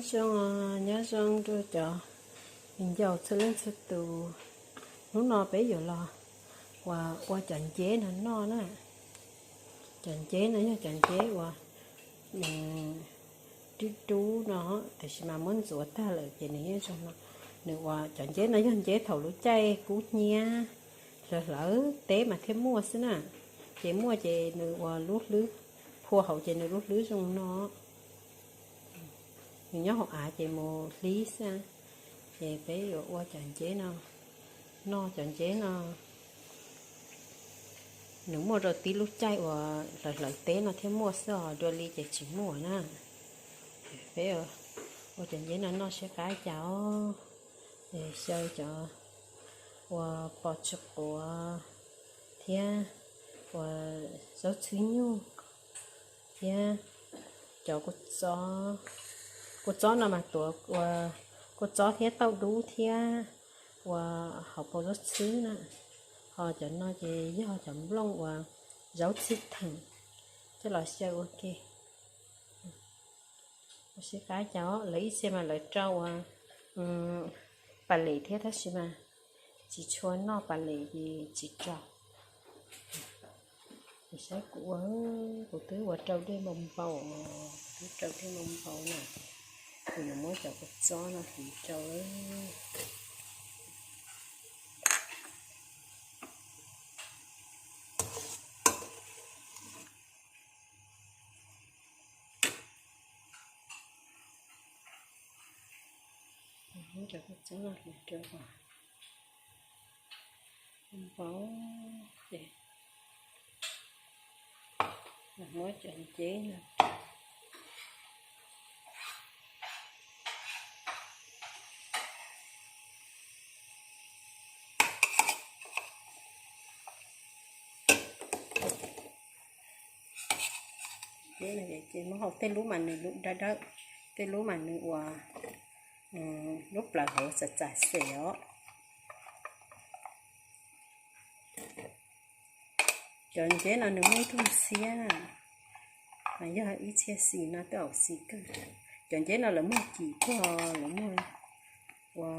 Zoo, nyob zoo rau cov viv ncaus txhua leej txhua tus. Hnub no peb yuav los ua, ua cov nceb no noj na. Cov nceb no yog cov nceb uas dub dub no, tiam sis mas muab ntxuav tag lawm ces nws yeej zoo no. Nws ua cov nceb no yog nceb thaum lub caij kub hnyiab hlawv hlawv teb mas thiaj muaj xwb na. Ces muaj ces nws ua lub hlwb phua hauv ces nws lub hlwb zoo no. Nws nyob hauv av ces mus hlib xwb. Ces peb yuav ua cov nceb no, noj cov nceb no. Nws muaj rau tib lub caij uas hlawv hlawv teb no thiaj muaj xwb os, dua li ces tsis muaj na. Peb ua cov nceb no noj siab qab cas os. Xyaw cov ua pos tsw quav thiab ua zaub txhwb nyuj thiab cov kua txob, kua txob no mas tuav ua kua txob thiab tauj dub thiab ua hauv paus zaub txhwb na. Ho cov no ces yog cov nplooj uas zaub txhwb theem, coj los xyaw ua ke. Ua siab qab cas, lawv ib txhia mas lawv rau ua pas lem thiab tab sis mas tsis tshua noj pas lem ces tsis rau. Saib kuv ua, kuv twb ua rau dej npau npau, kuv twb rau dej npau npau na, kuv yuav muab cov kua txob no hliv rau. Muab cov kua txob no hliv rau kom npau ces muab cov nceb no. Ces muab hau tej lub mas nws lub dawb dawb, tej lub mas nws ua lub plawv hauv txam txam xem os. Cov nceb no nws muaj ib tug xiab na, mas yog ib txhia xis no twb au xis kawg. Cov nceb no lawv muag kim tuag, lawv muag ua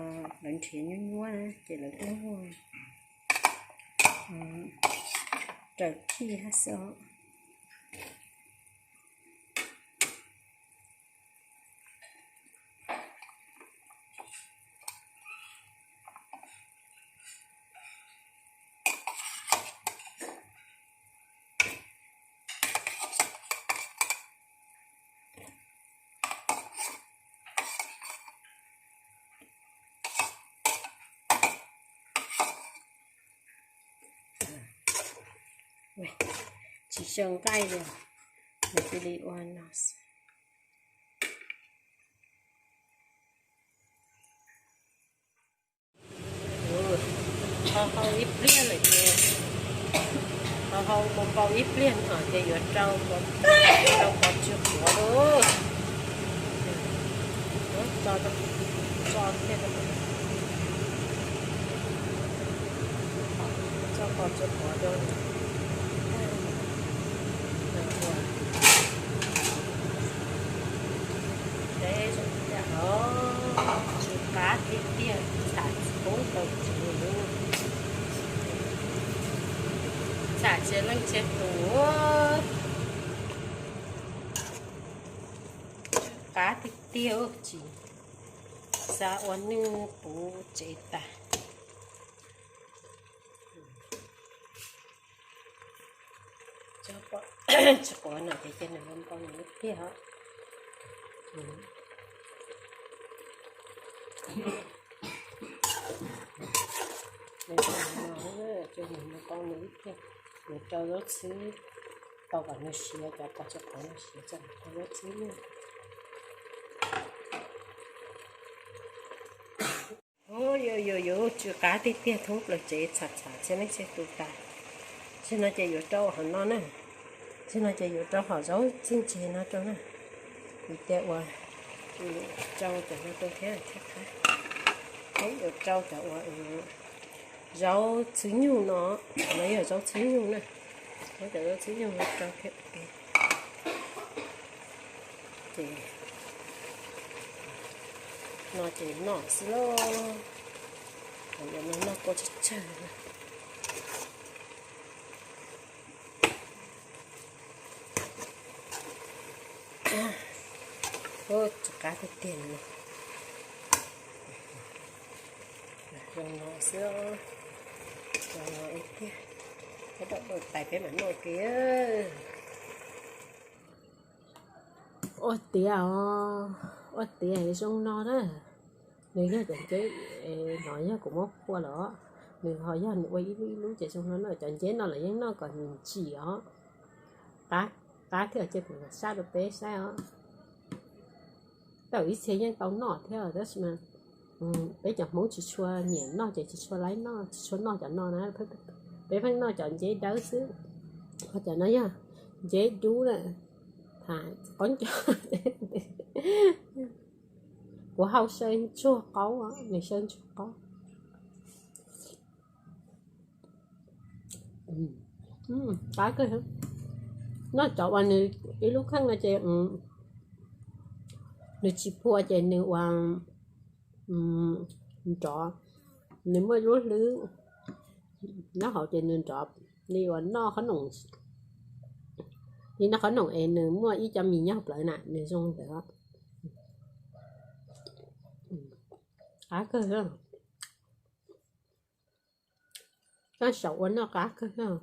lawv nrhiav nyuab nyuab na ces lawv twb muag raws khij hab xwb os. Tsis xyaw nqaij li, nws cia li ua no. Hau hau ib pliag lawm ces, hau hau npau npau ib pliag no ces yuav rau, rau pov tsw quav lauj. Tso, tso thiaj, tso pov tsw quav rau. Teb zoo tiag os, tsw qab tiag tiag, txham tsis poob tau tsev li. Txham tsis leej tsis tus, qab tiag tiag tsis xav ua neeg puv tsev tas. Tsw quav no ces cia nws npau nws ib pliag os. Nws npau nws ib pliag, nws rau zaub txhwb tau kom nws siav, cov pov tsw quav nws siav tau rau zaub txhwb na. Yuav, yuav, yuav tsw qab tiag tiag thoob plaws tsev, txham txham txhia leej txhia tus tas. Txij no ces yuav rau hauv no na. Txij no ces yuav rau hom zaub txij ntse no rau na. Vim tias ua rau cov no rau thiab thiaj qab. Peb yuav rau cov uas zaub txhwb nyug no, no yog zaub txhwb nyug na. Muab cov zaub txhwb nyug no rau thiab ua ke. Ces No ces noj xwb lauj. Yuav no noj kua tsawg tsawg. Ua, tsw qab tiag tiag li. Zoo no xwb, zoo no ib tiag. Peb rau tais peb mam noj ke. Ua tiav os, ua tiav zoo no na. Nws yog cov nceb, no yog kuv muab phua los, nws ho yog nws ua ib lub ib lub ces zoo no na. Cov nceb no lawv yeej noj kom ntsim os. Qab, qab thiab, cia kuv sab rau peb saib os. Tau ib txhia yeej tau noj thiab tab sis mas peb cov Hmoob tsis tshua nyiam noj ces tsis tshua laib noj, tsis tshua noj cov no na. Peb pheej noj cov nceb dawb xwb. Ho cov no yog nceb dub na, tham qaub ncaug. Kuv hau xyaw ntsuag qaub, nws xyaw ntsuag qaub. Qab kawg. Noj cov uas nws ib lub kheej no ces nws tsis phua ces nws ua nrov, nws muaj lub hlwb nyob hauv ces nws nrov li uas noj qhob noom, li noj qhob noom es nws muaj ib co mis nyob plawv na, nws zoo ntawd. Qab kawg. Koj xyaum ua noj qab kawg.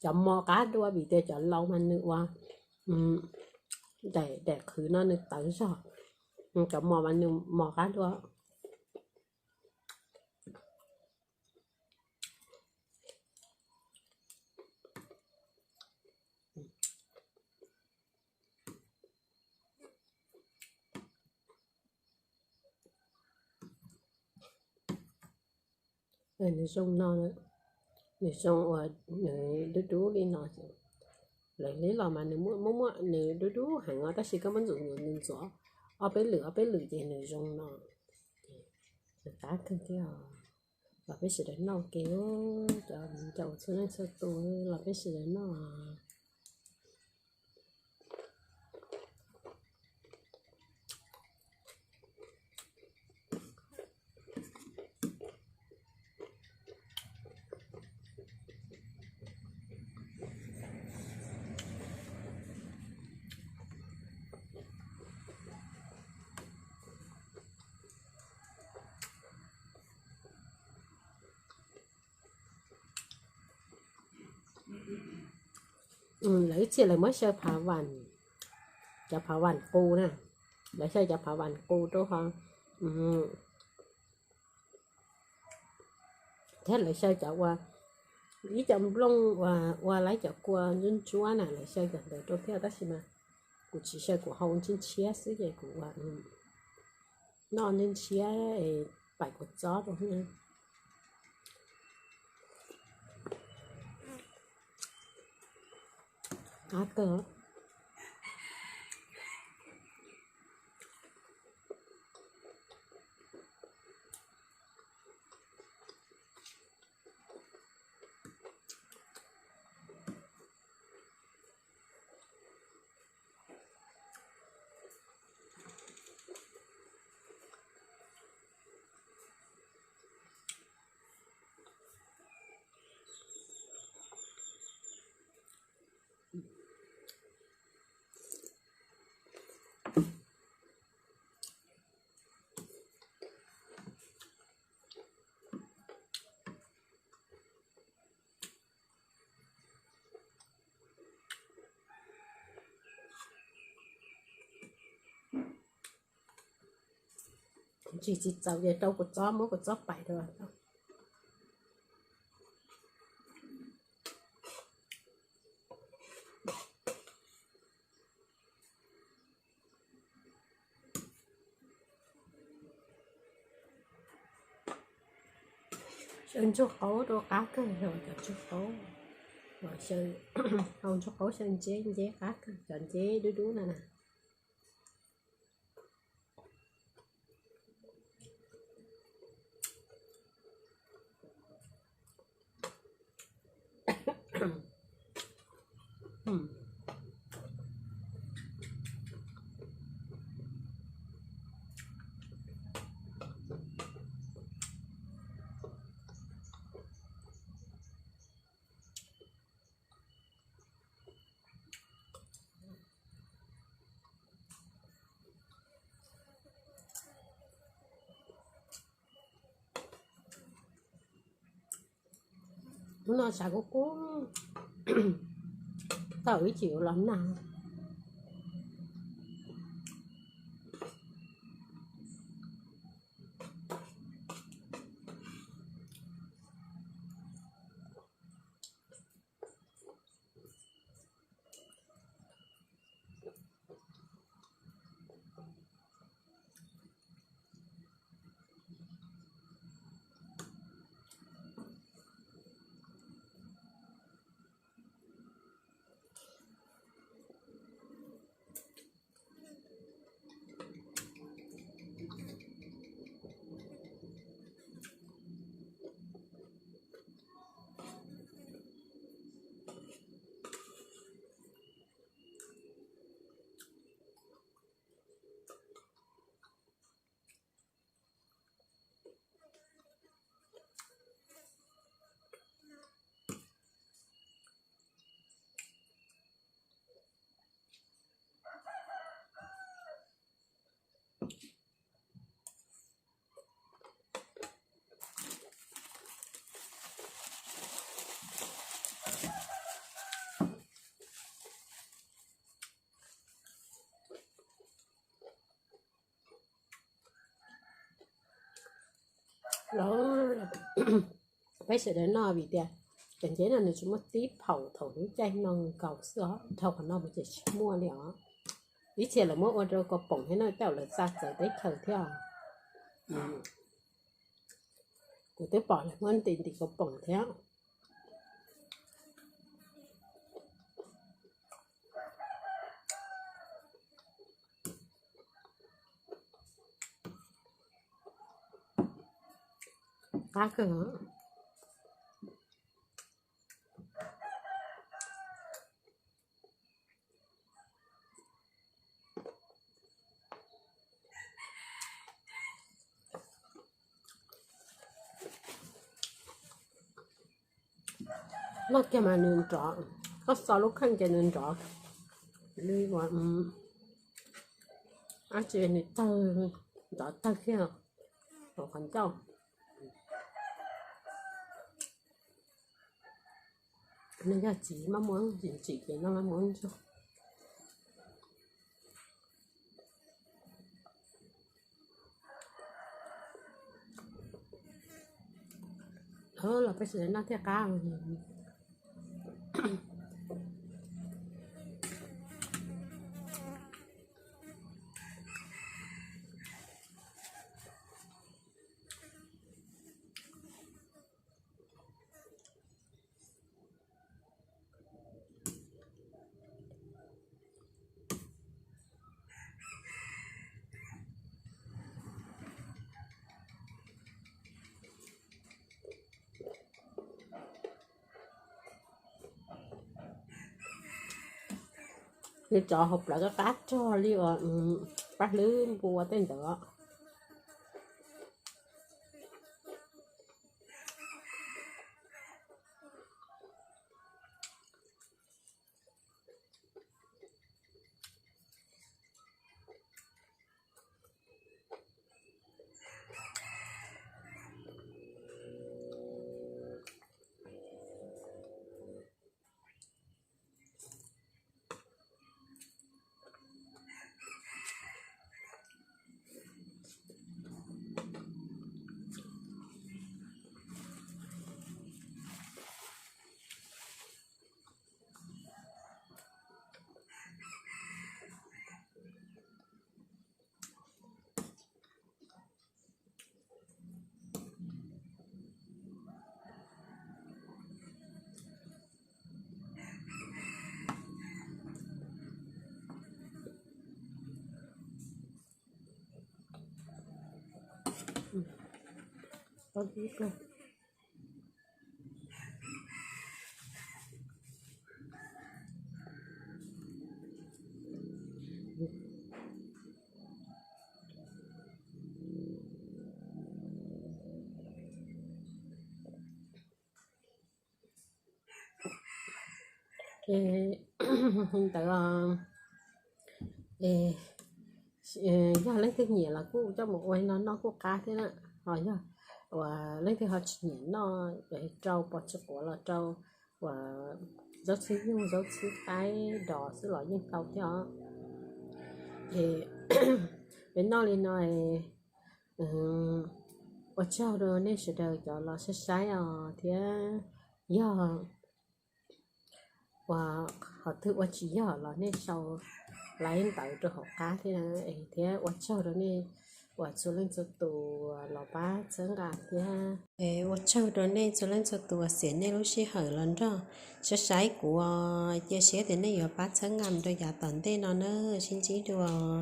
Cov mos qab dua vim tias cov laus mas nws ua daim, daim qhwv no nws tawv zog. Cov mos mas nws mos qab dua. Nws zoo no, nws zoo uas nws dub dub li no. Lawv li los mas nws muaj, muaj, muaj nws dub dub heev os, tab sis koj muab ntxuav ntxuav ntxuav ob peb lwm ob peb lwm ces nws zoo no. Nws qab kawg thiab. Los peb sawv daws noj ke, cov viv ncaus txhua leej txhua tus, los peb sawv daws noj. Lawv ib txhia lawv muab xyaw phav vam, cov phav vam qus na, lawv xyaw cov phav vam qus rau ho, thiab lawv xyaw cov ua ib co nplooj uas ua laib cov kua ntsuab ntsuab na, lawv xyaw cov ntawd rau thiab tab sis mas kuv tsis xyaw, kuv hau ntshiab ntshiab xwb ces kuv ua noj ntshiab ntshiab es paim kua txob rau thiab. Qab kawg. Tsis tsis txaus ces rau kua txob, muab kua txob paim rau. Xyaw ntsuag qaub rau qab kawg, cov ntsuag qaub, hau ntsuag qaub xyaw nceb, nceb qab kawg, cov nceb dub dub na na. Hnub no sab kub kub, tau ib chim los nag. Los peb sawv daws noj vim tias cov nceb no nws tsis muaj tib phaum thaum lub caij no nkaus xwb os, dhau qhov no mus ces tsis muaj li os. Ib txhia lawv muab ua rau kaus poom thiab no, tej zaum lawv xa txawv teb chaws thiab. Kuv twb pom lawv muab ntim ntim kaus poom thiab. Qab kawg. Noj kiag mas nws nrov, koj xo lub kheej ces nws nrov li ua dab tsi nws tawg, nrov tawg kiag hauv qhov ncauj. Nws yog txiv maj muab ntsim ntsim ces noj maj muab ntsuag. Los peb sawv daws noj thiaj qab. Nws rov hauv plawv qab rog li uas paj hlwb npua tej ntawd. Ces ntawd yog leej twg nyiam los kuj coj mus ua no noj kuj qab thiab na. Ho yog uas leej twg ho tsis nyiam noj rau pos tsis quav los rau uas zaub txhwb nyuj zaub txhwb qaib dos xwb los yeej tau thiab os. Peb noj li no, ua tsaug rau nej sawv daws cov los saib saib os thiab yog uas qhov twg ua tsis yog los nej sau laiv ntawv rau hauv qab thiab, thiab ua tsaug rau nej uas txhua leej txhua tus los pab txhawb nqa thiab. Ua tsaug rau nej txhua leej txhua tus uas xiam nej lub sij hawm los nrog saib saib kuv os. Cia siab tias nej yuav pab txhawb nqa rau yav tom ntej no na. Sib ntsib dua.